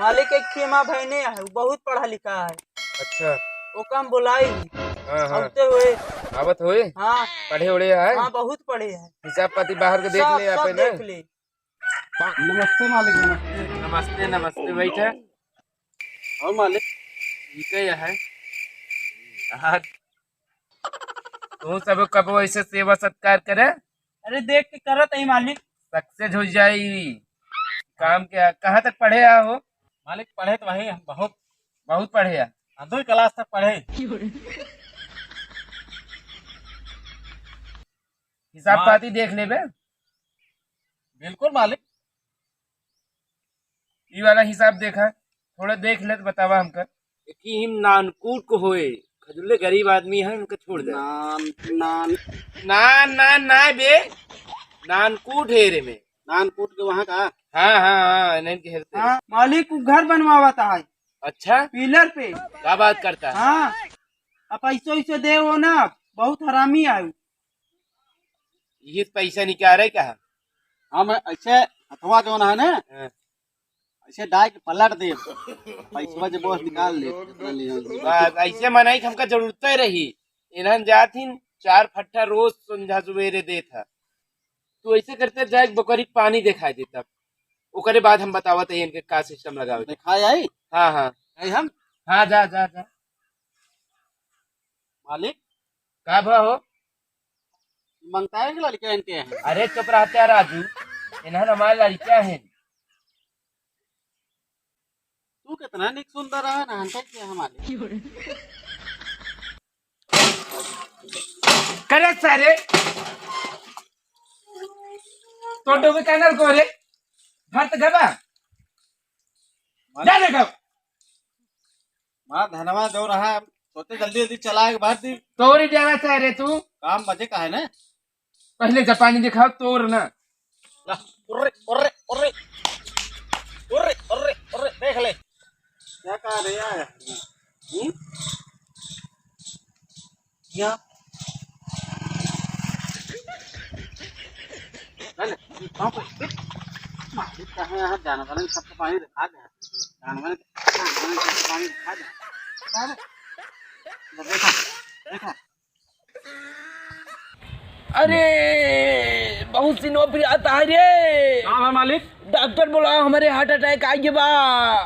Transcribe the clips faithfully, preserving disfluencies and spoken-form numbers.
मालिक, एक खेमा भइने है, उ बहुत पढ़ा लिखा है। अच्छा। ओका हम बोलाई। हाँ, हाँ। आवते हुए। आवत हुए? हाँ। पढ़े उढ़े है? हाँ, बहुत पढ़े है। हिसाब पाती बाहर के देख सब, ले, सब आपे ना? देख ले। नमस्ते मालिक, नमस्ते। नमस्ते, नमस्ते, बैठे। और मालिक? ठीक है, यह है। यार, तू सब कबो ऐसे सेवा सत्कार करे? अरे, देख के करत है मालिक। सक्सेस हो जाई काम। क्या, कहाँ तक पढ़े आ हो? मालिक, पढ़े तो वही हम बहुत। बहुत पढ़े आ? हाँ, दो क्लास तक पढ़े। हिसाब हाँ। पाती देख लेबे। बिल्कुल मालिक। ई वाला हिसाब देखा, थोड़ा देख ले तो बतावा हमका। देखी, हम नानकूट को होए, खजुल्ले गरीब आदमी है, उनका छोड़ दे। नान, नान। नान, नान, ना बे, नानकूट है रे में। नानकूट के वहाँ का? हाँ, हाँ, हाँ, इन्हन के हेरते। हाँ, मालिक, उ घर बनवावत है। अच्छा? पिलर पे। का बात करता है? हाँ, अब पैसो वैसो दे हो ना, बहुत हरामी आयु। ये पैसा निकाल रहे क्या? हम ऐसे हथवा जौन है ना, हाँ। ऐसे डाल के पलट दे, पैसवा जब बस निकाल ले, जितना ले हम। बस ऐसे मनाई के हमका जरूरत ही रही। इन्हन जात हिन, चार फट्ठा रोज संझा सुबेरे देत है। तू ऐसे करते जाए, बकरी के पानी दिखाई देता, ओकरे बाद हम बतावत है इनके का सिस्टम लगावे के। दिखाए आई? हाँ, हाँ। आई हम? हाँ, जा, जा, जा। मालिक? का भा हो? मंगता है कि लड़कियां इनके हैं? अरे चुप रहते हैं राजू, इन्हन हमारे लड़कियां हैं। तू कितना निक सुंदर है ना, हंसा क्या हमारे? करे सारे, तो डोबे कैनल को रे, भर त गबा। जा देखो। माँ धनवा जो रहा, सोचे जल्दी जल्दी चला के भर दी। तोरी देवा चाहे रे तू। काम बजे का है ना? पहले जापानी दिखाओ, तोर ना। ला, उर्रे, उर्रे, उर्रे। उर्रे, उर्रे, उर्रे, देख ले। क्या कह रहे यार? हम्म? या। चल, कहाँ पे? मालिक कहाँ है? यहाँ जानवर ने सबको पानी दिखा दे। जानवर ने, जानवर ने सबको पानी दिखा दे। कहाँ है? देखा, देखा। अरे, बहुत सी नौकरी आता है रे। का बा मालिक? डॉक्टर बुलाओ, हमारे हार्ट अटैक आ गया बा।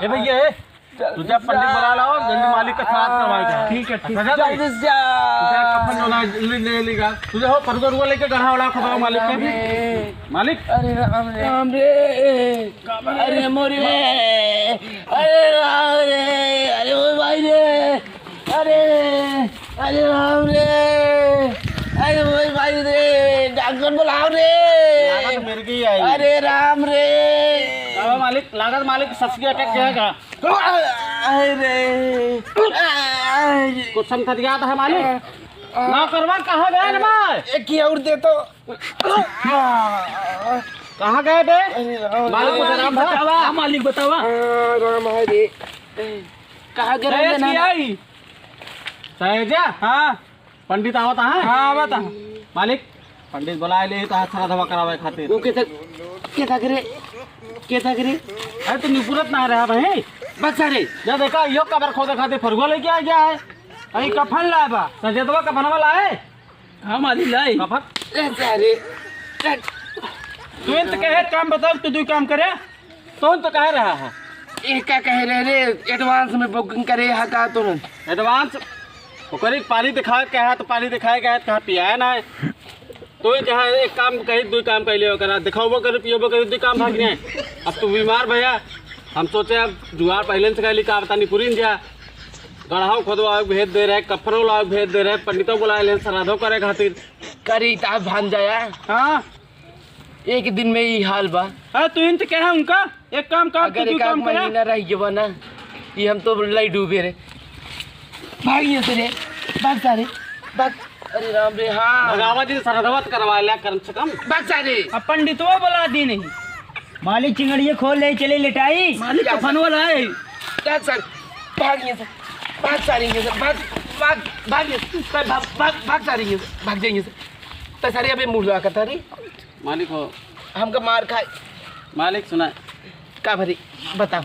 ए भैया, ए, तू जा पंडित बुला लाओ, जल्दी मालिक का श्राद्ध करवाए का। ठीक है, ठीक है। जल्दी से जा। तू जा, कफन जो ना, ले, ले, लेगा। तू जा हो, फरुआ उरुआ लेके गढ़ा उड़ा खवाओ मालिक के। राम रे। मालिक। अरे राम रे। राम रे। अरे मोरे। अरे राम रे। अरे ओ भाई रे। अरे, अरे राम रे, अरे ओए भाई रे, डॉक्टर बुलाओ रे। लागत मिर्गी आई। अरे राम रे। का बा मालिक, लागत मालिक ससुरी अटक गया का? अरे, अरे। कुछ समझदारी आता है मालिक? ना करवा, कहाँ गए ना मार? एक ही और दे तो। कहाँ गए बे? अरे राम मालिक रे। बतावा, हाँ, मालिक बतावा। हाँ, राम हरे। कहाँ गए रे सहेज की नाना? आई? सहेजा? हाँ। पंडित आवत है? हाँ, आवत है। मालिक, पंडित बुलाए ले तो श्राद्धवा करावे खातिर। वो कैसा, कैसा करे? कैसा करे? अरे, तू निपुरत ना रहा भाई। बस अरे। जा देखा, यो कबर खोदे खातिर फरुआ लेके आ गया है। अरे, कफन लाए बा। सजेदवा कफनवा लाए? हाँ, मालिक लाई। कफन? ए, सारे। तू तो कहे काम बताओ, तू दू काम करे। तोन तो कह रहा है। ये का कह रहे रे? एडवांस में बुकिंग करे हा का तुरंत? एडवांस? ओकरे के पानी दिखाए के कहा तो पानी दिखाए के कहा पियाए ना है। तो ये कहा एक काम कही, दू काम कह लियो करा, दिखाओ करे, पियो करे, दू काम भाग जाए। अब तू बीमार भैया, हम सोचे अब जुगाड़ पहले से कहली का बतानी पूरी जा। गढ़ाओ खोदवा भेज दे रहे, कफनो लाओ भेज दे रहे, पंडितों बुलाए ले श्राद्धो करे खातिर। करी ता भान जाया। हाँ। एक दिन में ई हाल बा। हाँ, तू इन तो कहे उनका, एक काम कर, अगर तू एक आध काम करा। महीना रह गया ना, ये हम तो लई डूबे रे। भाग यहाँ से रे, भाग सारे, भाग। अरे राम रे, हाँ। भगावा जी, सरदवत करवा लिया कम से कम। भाग सारे। अब पंडितवा बुला दी नहीं। मालिक चिंगड़िए खोल ले, चले लेटाई। मालिक कफन वाला है। भाग सारे, भाग यहाँ से, भाग सारे यहाँ से, भाग, भाग, भाग यहाँ से, भाग, भाग, भाग सारे यहाँ से, भाग जाइए से। तो सारे अबे मुँह लगा कर था रे। मालिक हो। हमका मार खाए। मालिक सुना। का भरी? बताओ।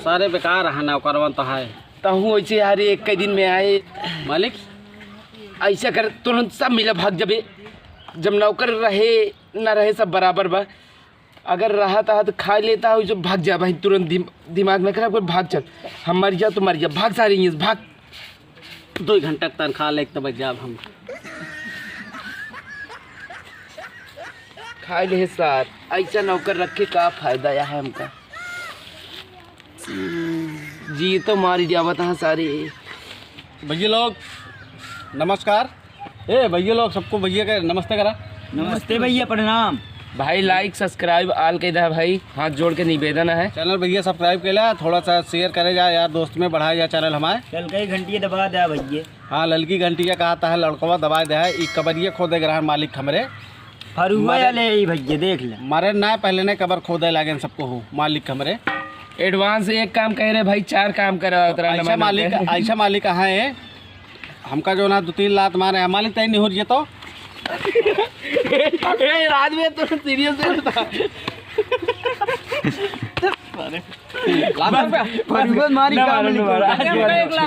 सारे बेकार है नौकरवन तो है। तहूँ ऐसे यार एक कई दिन में आए। मालिक। ऐसा कर तुरंत सब मिला भाग जबे। जब नौकर रहे ना रहे सब बराबर बा। अगर रहा तहा तो खा लेता हो जो भाग जा भाई तुरंत दिम-, दिमाग ना खराब कर भाग चल। हम मर जा तो मर जा भाग सारे यहीं से भाग। दो घंटा की तनख्वाह लेके तो बच जाब हम। खाए ले सार, ऐसा नौकर रख के का फायदा या है हमका? जी तो मारी जावत हाँ सारे। भैया लोग नमस्कार। ए भैया लोग सबको भैया के नमस्ते करा। नमस्ते भैया, प्रणाम। भाई like subscribe all के दा भाई, हाथ जोड़ के निवेदन है। चैनल भैया subscribe कैला, थोड़ा सा share करे जा यार दोस्त में, बढ़ाए जा चैनल हमारे। ललकी घंटी दबा दे भैया। हाँ, ललकी घंटिया कहा था लड़कवा दबाए दे है, ई कबरिया खोदे ग्रहण मालिक हमरे। फरुआ मरे या ले ई भैया देख ले। मरे ना पहले ने कबर खोदे लागे सबको हो मालिक हमरे। Advance एक काम कह रहे भाई, चार काम करा उतरा ऐसा नमन मालिक, होते। ऐसा मालिक कहाँ है? हमका जो ना दो तीन लात मारे हैं, मालिक तय निहुर ये तो। ए, रात में तो serious है। लात पे फरुआ मारी ना काम मारो, नहीं ना मारो। करता। आज